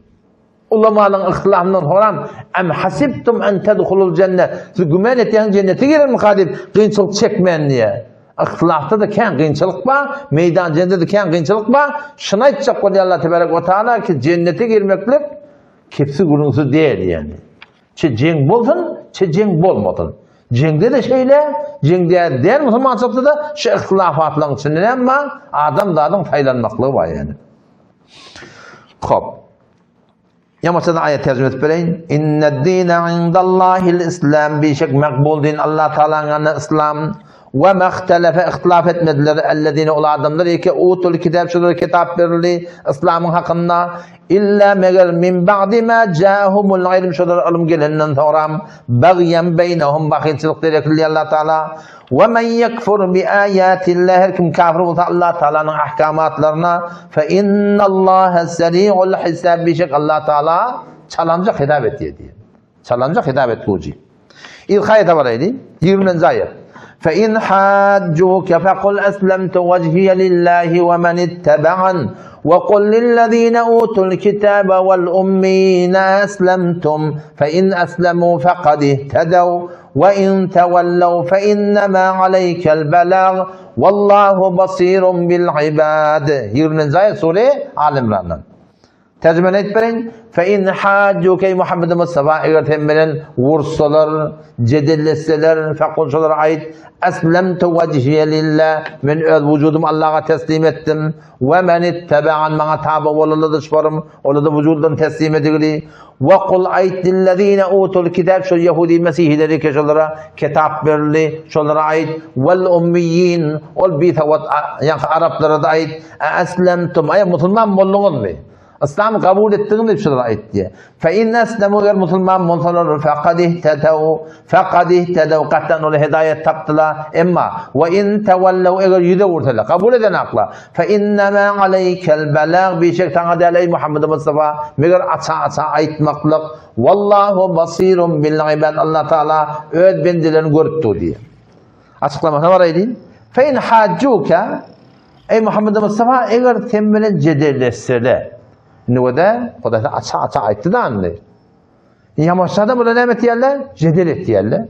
Ulamalaryň yhtilafyndan soram, Em hasibtum en tedhulul jenne? Siz güman etýäňiz jennete girermika diýip, kynçylyk çekmän diýe. Yhtilafda-da kän kynçylyk bar, meýdan jennetde-de kän kynçylyk bar. Şuny aýtjak bolýar Allah tebarek we taala ki jennete girmeklik kepsiz gürrüňsiz däl ýani. Çe jeň bolsun, çe jeň bolmasyn. Jeňde-de şeýle, jeňde däl musulmançylykda-da şu yhtilafatlaryň içinde näme bar? Adamzadyň saýlanmaklygy bar ýani. Hop. Ýamaçada aýat terjime edip bereýin. Inne-dine indallahil islam bişek makbul din Allah Taalanyň ýanynda islam we mahtalafa ihtilaf etmediler ellezine ol adamlar eke utul kitap şolara kitap berildi islamyň hakynda illa meger min ba'di ma ja'ahumul ilm şolara ylym gelenden soňra bagyan beynehum bahylçylyk derekli Allah Taala We men yekfur bi ayatillah her kim kafir bolsa Allah Taalanyň ahkamatlaryna fe innallaha seri'ul hisab bişek Allah Taala çalanja hesap etýär diýär. Çalanja hesap etguji. İlk aýata baraýly. 20-nji aýat. Fe in hajjuke fekul eslemtu wejhiye lillahi we men ittebe'an we kul lillezine utul kitabe vel ummiyine eslemtum fe in eslemu fekad ihtedev We in tewellaw fe innema aleykel belag wallahu basirun bil ibad. 20-nji aýat sure Al Imrandan. Terjimeni aýdyp bereýin. Fe in hajjuke Muhammed Mustafa eger sen bilen wursalar, jedelleşseler, fekul şolara aýt, eslemtu wejhiye lillah. Men öz wujudymy Allaha teslim etdim. We men ittebe'an maňa taby bolanlar duşmarym, olar-da wujudlaryny teslim edigili. We kul aýt lillezine utul kitab şol ýehudi mesihilere ki şolara kitap berildi şolara aýt wel ummiýin ol bisawat ýaňky araplara da aýt e eslemtum aý musulman bolduňyzmy Yslamy kabul etdiňizmi diýip şolara aýt diýe fe in eslemu eger musulman bolsalar fekad ihtedew fekad ihtedew gatdan olar hidaýat tapdylar emma we in tewellew eger ýüz öwürseler kabul edenaklar Fe innema aleykel belag bişek saňa däl eý Muhammed Mustafa meger aça-aça aýtmaklyk Wallahu basirun bil ibad Allah Taala öz bendelerini görüp dur diýýär. Açyklamasyna baraýly. Fe in hajjuka eý Muhammed Mustafa eger sen bilen jedelleşseler. Indi o-da Hudaý aça-aça aýtdy da indi. Ýamaşada bular näme etýärler? Jedel etýärler.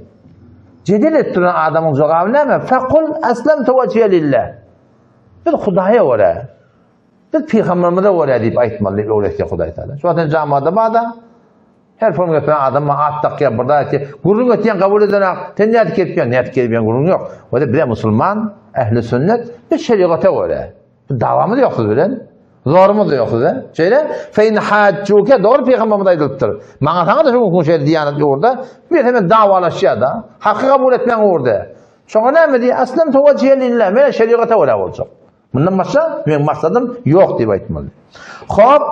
Jedel edip duran adamyň jogaby näme? Fekul eslemtu wejhiye lillah. Biz Hudaýa görä, biz pygamberimize görä diýip aýtmaly diýip öwretýär Hudaý Taala. Şu wagt jamada bada her form getiren adam at dakýar, bir zat aýtýar. Gürrüň etýän kabul edenak. Sen nädip gelipýän, nädip gelipýän gürrüň ýok. O da bize musulman, ehli sünnet, biz şeriata görä. Dawamyz ýok siz bilen. Zorumyz ýok size. Şeýle, fe in hajjuke dogry pygamberimiz aýdylypdyr. Maňa saňa da şu gün şeýle diýanet ýurda, bir hemen dawalaşýar da. Haky kabul etmeýän ugurda. Şoňa näme diýýär? Aslam tawajjihe lillah. Men şeriata görä boljak. Mundan başga meň maksadym ýok diýip aýtmaly. Hop,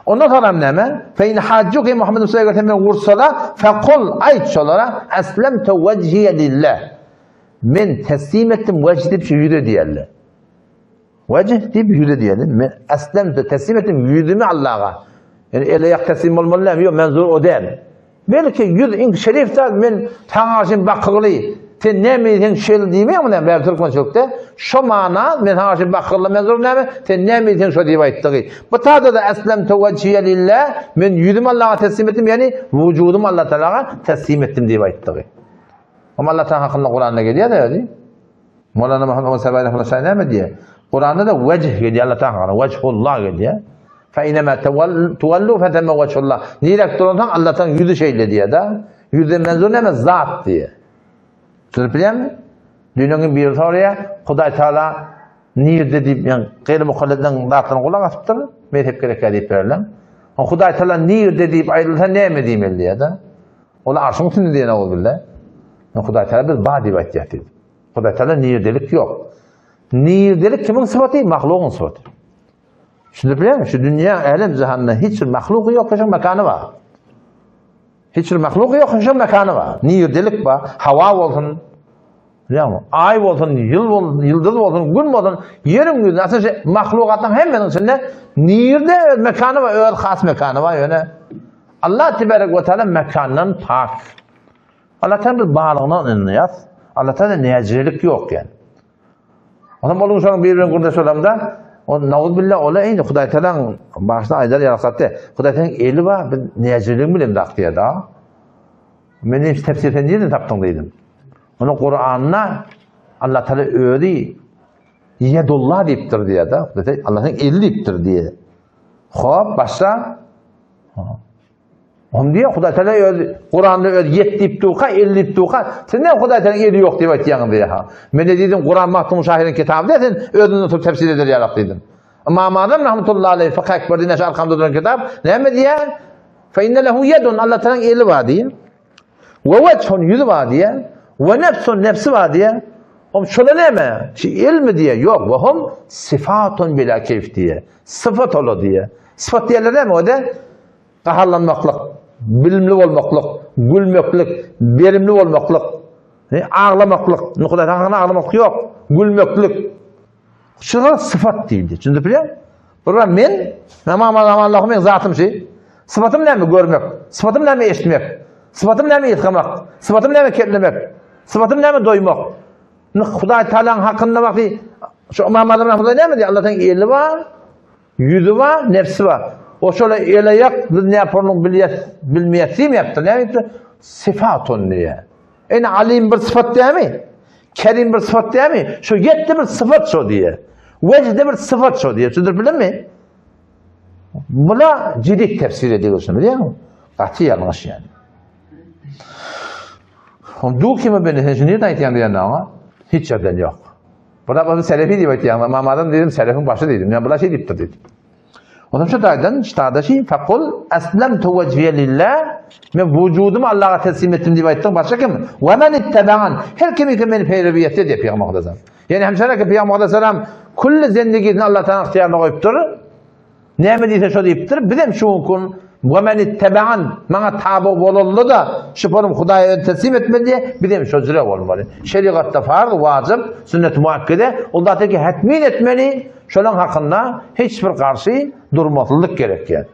ondan soň hem näme? Fe in hajjuke Muhammed Mustafa eger sen meni ursala, fekul aýt şolara, aslam tawajjihe lillah. Men teslim etdim wejh diýip şu ýüze diýerler. Wejh diýip ýüze diýeli. Men eslemtu teslim etdim ýüzümi Allaha. Ýani el aýak teslim bolmaly däl, ýok menzur o däl. Belki ýüz iň şerif zat men saňa garşy bakygly. Sen näme diýseň şeýle diýmeýäňmi näme bäri türkmençilikde? Şo mana men saňa garşy bakygly menzur näme? Sen näme diýseň şo diýip aýtdygy. Bu tada-da eslemtu wejhiye lillah men ýüzümi Allaha teslim etdim, ýani wujudymy Allah Tagala teslim etdim diýip aýtdygy. Amma Allah Taala hakynda Kuranda gelýär-de özi. Molana Muhammed Omar Sabai rahmetullah aleyh näme diýýär? Kuranda da wejh gelýär Allah Taala wejhullah gelýär. Fa inema tuwallu fa themma wejhullah. Nirek duransaň Allah Taala ýüzi şeýle diýýär-de. Ýüzden menzur näme? Zat diýýär. Düşünip bilýärmi? Dünýäniň biri soraýar, Hudaý Taala nirde diýip, ýa gaýry mukallidleň zatlaryny gulak asypdyr, mezhep gerekýär diýip bererler. Hudaý Taala nirde diýip aýdylsa näme diýmeli diýýär-de. Ol arşyň üstünde diýen oguz bile. Hudaý Taala biz bar diýip aýtýar diýdi. Hudaý Taala nirdelik ýok. Nirdelik kimiň sypaty? Mahlugyň sypaty. Düşünip bilýärmi? Şu dünýä, älem jahanda hiç bir mahluk ýok, şoň mekany bar. Hiç bir mahluk ýok, şoň mekany bar. Nirdelik bar, hawa bolsun, bilýärmi? Aý bolsun, ýyl bolsun, ýyldyz bolsun, gün bolsun, ýeriň ýüzünde aslynda şu mahlugatlaryň hemmesiniň içinde nirde öz mekany bar, öz has mekany bar ýöne. Allah tebarek we taala mekandan pak. Allah taala biz barlygyna ynanýas. Allah taala näjirelik ýok ýani. Onam onuň şonuň bir bilen gürleş olamda, o nauz billah ola indi Hudaý taalaň başyna aýdar ýaly Hudaý taalaň eli bar, biz näjireligini bilemzok diýýär da. Men hiç tefsir sen nirden tapdyň diýdim. Onu Kur'an'da Allah Taala özi Yedullah diýipdir diýýär da. Allah'ın eli diýipdir diýýär. Hop, başla. Hom diýýär, Hudaý Taala öz Kur'anda öz ýet diýip durka, el diýip durka, sen näme Hudaý Taala eli ýok diýip aýtýaň diýýär. Ha. Men de diýdim, Kur'an Magtymguly şahyryň kitaby diýýär, sen özünden tutup tefsir eder ýalak diýdim. Ymam Azam rahmetullahi aleyh Fıkh Ekber diýen şu arkamda duran kitap näme diýýär? Fe inne lehu yedun Allah Taala'nın eli bar diýýär. We wechun ýüzi bar diýýär. We nefsun nefsi bar diýýär. Hom şola näme? Şu elmi diýýär. Ýok, we hum sifatun bila keyf diýýär. Syfat ola diýýär. Syfat diýerler näme o de? Gaharlanmaklyk, bilimli bolmaklyk, gülmeklik, berimli bolmaklyk, aglamaklyk. Hudaý hakyna aglamak ýok. Gülmeklik. Şular syfat diýildi. Düşündip bilýän? Bir men, namam Allahym men zatym şu. Syfatym näme görmek? Syfatym näme eşitmek? Syfatym näme ýykamak? Syfatym näme ketlemek? Syfatym näme doýmak? Hudaý Taalanyň hakynda wagty şu Ymam Azam Rahmetullah näme diýýär? Allah'tan eli bar, ýüzi bar, nefsi bar. O şola el aýak biz näpornyň bilýäs, bilmeýäs diýmeýärdir. Näme diýipdir? Syfatun diýýär. Ene alim bir syfat dämi? Kerim bir syfat dämi? Şu ýetdi bir syfat şo diýýär. Wejde bir syfat şo diýýär. Düşündirip bilenmi? Bula jidid tefsir ediyor şunu bilýärmi? Gaty ýalňyş ýani. Hom du kime beni sen şunu nirden aýtýaň diýende oňa hiç ýerden ýok. Buna bolsa selefi diýip aýtýaň. Imam Azam diýdim, selefiň başy diýdim. Ýa bula şey diýipdir diýdim. Ondan şu taýdan ştada şi faqul aslamtu wejhiye lillah men wujudymy Allaha teslim etdim diýip aýtdyň. Başga kim? We men ittebagan. Her kim ki meni peýrewi etdi diýip Pygamber Aleyhisselam. Ýani hemşere ki Pygamber Aleyhisselam kulli zendigisini Allah Taala ihtiýaryna goýupdyr. Näme diýse şo diýipdir. Bizem şu gün we men ittebagan maňa taby bolanda-da şu forum Hudaýa öz teslim etmeli diýe, bizem şo jüre bolmaly. Şerigatda farz, wajyp, sünnet muakkede, ol zat ki hetmin etmeli, şolaň hakynda hiç bir garşy durmaklyk gerek ýa.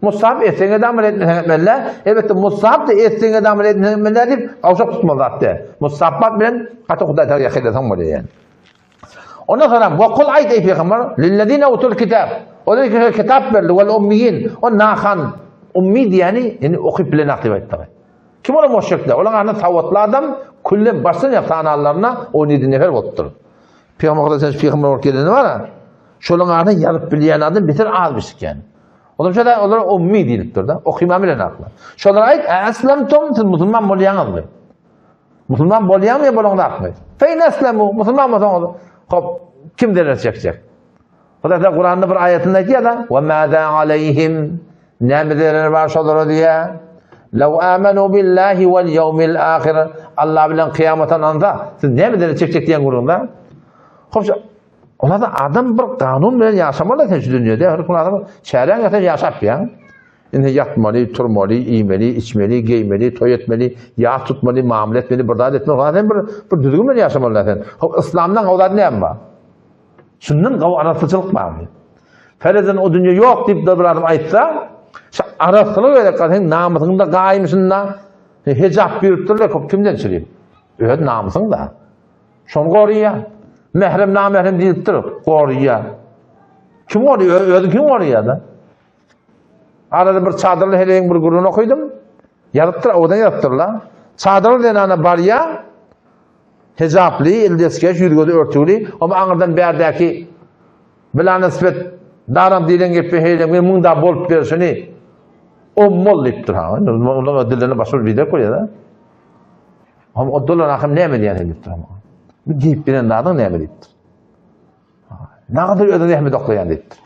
Mustahap etseňe-de amal etmeseň etmeli. Elbetde mustahap da etseňe-de amal etmeseň etmeli diýip gawşak tutmaly zat däl. Mustahabat bilen gaty Hudaý Tagala ýakynlasaň bolýar ýani. Ondan soňra wekul aýt eý pygamber, lillezine utul kitab. Olar ki kitap berildi, wal ummiyin. O nahan ummi diýeni, ýani okyp bilenak diýip aýtdy. Kim olar müşrikler? Olaryň arasynda sawatly adam küllen başdan ýa sananlaryna 17 nefer bolupdyr. Pygamber Hudaý sen pygamber bolup geleni bar. Şolaryň arasynda ýazyp bilýän adam beter az bisikýän. Olar şeýle olar ummi diýilipdir-de, okyman bilen aklar. Şolara aýt, "Eslemtum" siz musulman bolýaňyzmy? Musulman bolýaňmy ýa bolaňzakmy? Fe in eslemu, musulman bolsaňyz, hop, kim zerer çekjek? Hudaý Teala Kuranda bir aýatynda aýdýar-da, "Ve maza aleyhim" Näme zerer bar şolara diýýär. Law amanu billahi wal ýewmil ahir. Allah bilen kyýamata ynansa, siz näme zerer çekjek diýen gürrüňde. Hop, olar adam bir kanun bilen ýaşamaly sen şu dünýede. Her kim adam çäräň ýasa ýaşap ýa. Indi ýatmaly, turmaly, iýmeli, içmeli, geýmeli, toý etmeli, ýas tutmaly, mamla etmeli, bir zat etmeli. Sen bir bir düzgün bilen ýaşamaly sen. Hop, yslamdan o zat näme bar? Şundan gowy arassaçylyk barmy? Ferezen o dünýe ýok diýip bir adam aýtsa, şu arassalyk gerek, seň namysyň da gaýym şunda. Hijap buýrupdyrlar, köp kimden çürim? Öz namysyň da. Şony goraýar. Mährem namährem diýipdir, goraýar. Kim goraýar? Özüň kim goraýar da? Arada bir çadyrly heleýiň bir gürrüňini okydym. Ýazypdyr, owadan ýazypdyrlar. Çadyrly zenana barýar. Hijaply, ildeskeş, ýüz-gözi örtügli, amma aňyrdan bärdäki bilanysbet daram diýlen gepi heýle men munda bolup berşini ommol diýipdir ha. Onuň dilini başga bir bidek bolýar da. Hem o dolan ahym näme diýen diýipdir. Bu diýip bilen zadyň näme diýipdir. Nagadyr özüň zähmet oklaýan diýipdir.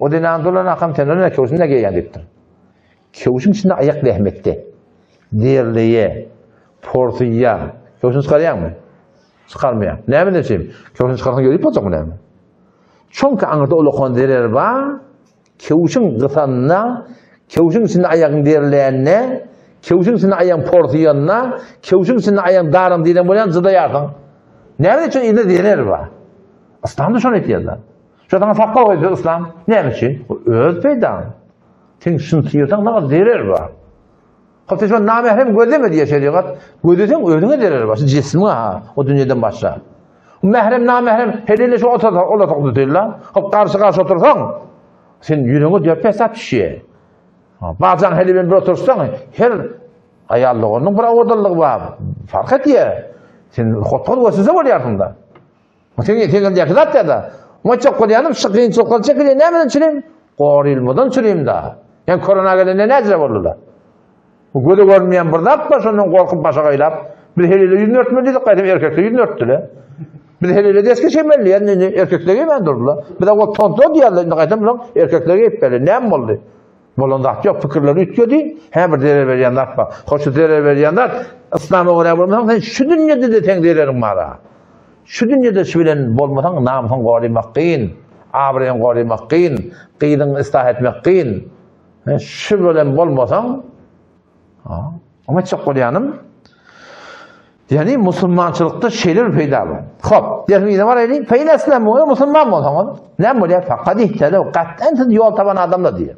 O zenan dolan ahym sen öne köwşüni geýýän diýipdir. Köwşüň içinde aýak zähmetde. Derleýä, porsuýa. Köwşüni çykarýaňmy? Çykarmaýaň. Näme üçin? Köwşüni çykarsaň ýörüp boljakmy näme? Çünki aňyrda ulakan zerer bar. Köwşüň gysanda, köwşüň içinde aýagyň derlände, köwşüň içinde aýagyň porsuýanda, köwşüň içinde aýagyň daryň diýlen bolýan jydaýarsyň. Näme üçin indi zerer bar? Yslam da şony aýtýarlar. Şo saňa sakgal goýdy yslam. Näme üçin? Öz peýdaň. Sen şuny syýrsaň saňa zerer bar. Hop sen şo namährem gözleme diýýär şerigat. Gözleseň özüňe zerer bar. Şu jismiňe ha, o dünýeden başga. Mährem namährem helele şu otursa, ol otursa diýilla. Hop garşy-garşy otursaň, sen ýüregiňe dört pesap düşýär. Bajan hele bilen bir otursaň, her aýal doganyň bir owadanlygy bar. Fark etýär. Sen hotgal görsese bolýarsyň da. Sen etegiňdäki zat ýa-da. Moçak bolýanym şu kynçylyklar çekilýär. Nämeden çürim? Gorylmadan çürim da. Yani korona gelende näce boldular? Bu göze görünmeýän bir zat bar, şondan gorkup başa gaýlap. Biz helele ýüzüni örtmeli diýdik, gaýtam erkekler ýüzüni örtdüler. Biz helele deske çekmeli diýen, indi erkekler geýmän durdular. Biz o tonto diýerler, indi gaýtam bular erkekler geýip berdi. Näme boldy? Bolan zat ýok, pikirler üýtgedi. Hä bir zerer berýän zat bar. Hoş şu zerer berýän zat Yslama görä bolmasaň sen şu dünýede-de seň zereriň bar-a. Şu dünýede şu bilen bolmasaň namysyň gorymak kyn, abraýyň gorymak kyn, gyzyňy yslah etmek kyn. Şu bilen bolmasaň, oňa aýtjak bolýanym, Ýagny musulmançylykda şeýle bir peýda bar. Hop, dersiň yzyna baraýlyň. Fe in eslemu, eger musulman bolsaňyz, näme bolýar? Fakad ihtedew, gat'an siz ýol tapan adamlar diýýär.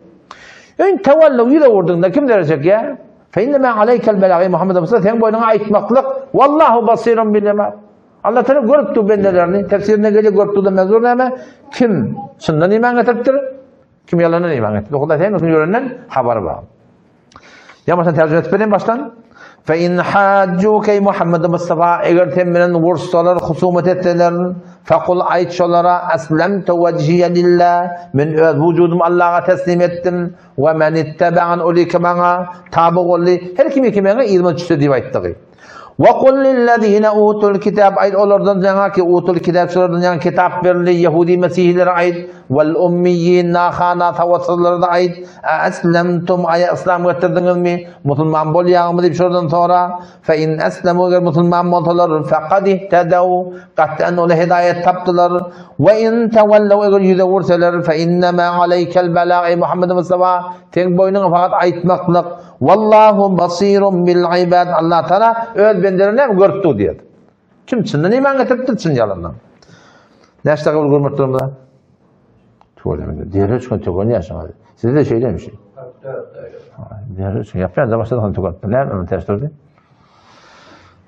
In tewellew ýüz öwürdiňde kim zerer çekýär? Fe innema aleýkel belag, eý Muhammed Mustafa seň boýnuňa aýtmaklyk, wallahu basirun bil ibad. Allah Teala görüp dur bendelerini. Tefsirinde gelýär, görüp dur mezmur näme? Kim çyndan iman getiripdir? Kim ýalandan iman getiripdir? Hudaý hemmesiniň ýörenden habary bar. Ýa başdan terjime edip bereyim başdan. Fe in hajjuke ey Muhammed Mustafa eger sen bilen vursalar, husumet etseler, fekul aýt şolara eslemtu wejhiye lillah men öz wujudumy Allaha teslim etdim we men ittebe'an ulike maňa taby boldy. Her kim ki meňe yzyma düşse diýip aýtdygy. Ve kul lillezine utul kitab aýt olardan ýaňa ki utul kitab şolardan ýaňa kitap berildi ýehudi mesihilere aýt vel ummiyin nahana sawatsyzlara da aýt a eslemtum aýa yslam getirdiňizmi musulman bolýaňyzmy diýip şolardan sora fe in eslemu eger musulman bolsalar fekad ihtedew gat'an olar hidaýat tapdylar we in tewellew eger ýüz öwürseler fe innema aleýkel belag eý Muhammed Mustafa seň boýnuňa fakat aýtmaklyk Wallahu basirun bil ibad. Allah Taala öz bendelerini hem görüp dur diýdi. Kim çyndan iman getiripdir, çyn ýalandan. Näçe dakika görmek durumda? Tüweleme. Derrew çykan töken ýaşaň. Sizde de şeýlemi şey? Derrew çykan. Ýapýan da başladyk töken. Näme ömür ters durdy?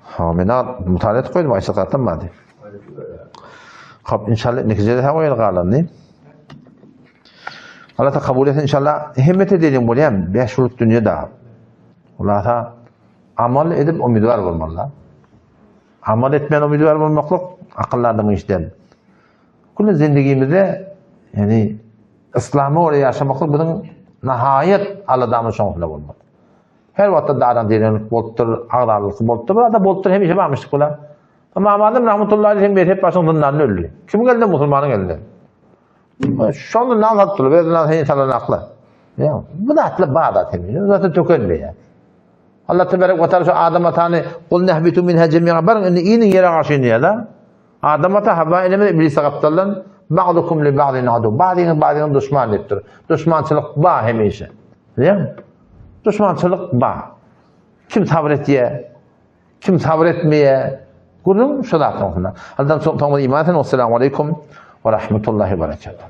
Ha, men mutala etip goýdum, aýşa zatdan bardy. Hop, inşallah netijede ha goýaly galandy. Allah ta kabul etsin inşallah. Hemmete dedim bolýan 5 ýyllyk dünýe da. Ulasa. Amal edip umydwar bolmaly. Amal etmän umydwar bolmaklyk akylly adamyň işi däl. Külli zindigimizde ýani yslama görä ýaşamaklyk biziň nahaýat aladamyz şoňsuna bolmaly. Her wagtda daran direnlik bolupdyr, agzalalyk bolupdyr. Bu zat bolupdyr hemişe barmyşdyk bular. Ymam Azam rahmetullahi aleyh hem mezhep başyň zyndanynda öldi. Kimiň elinde? Musulmanyň elinde. Şol zyndan salypdylar, öz zyndan seni salan akla. Ya, bu zatlar bar zat hemişe. Bu zatlar tökenmeýär. Allah tebarek we taala şu Adam atany Kul nehbitu minha jemi'a baryň indi iniň ýere garşy diýýär da. Adam ata Havva enemiz iblise gapdaldan ba'dukum li ba'din adu. Ba'dyňyz ba'dyňyz duşman diýipdir. Duşmançylyk bar hemişe. Bilýäňmi? Duşmançylyk bar. Kim sabyr etýär? Kim sabyr etmeýär? Gürrüň şu zatlaryň üstünde. Allahdan soň soňra iman etsin. Assalamu aleýkum we rahmetullahi we berekatuh.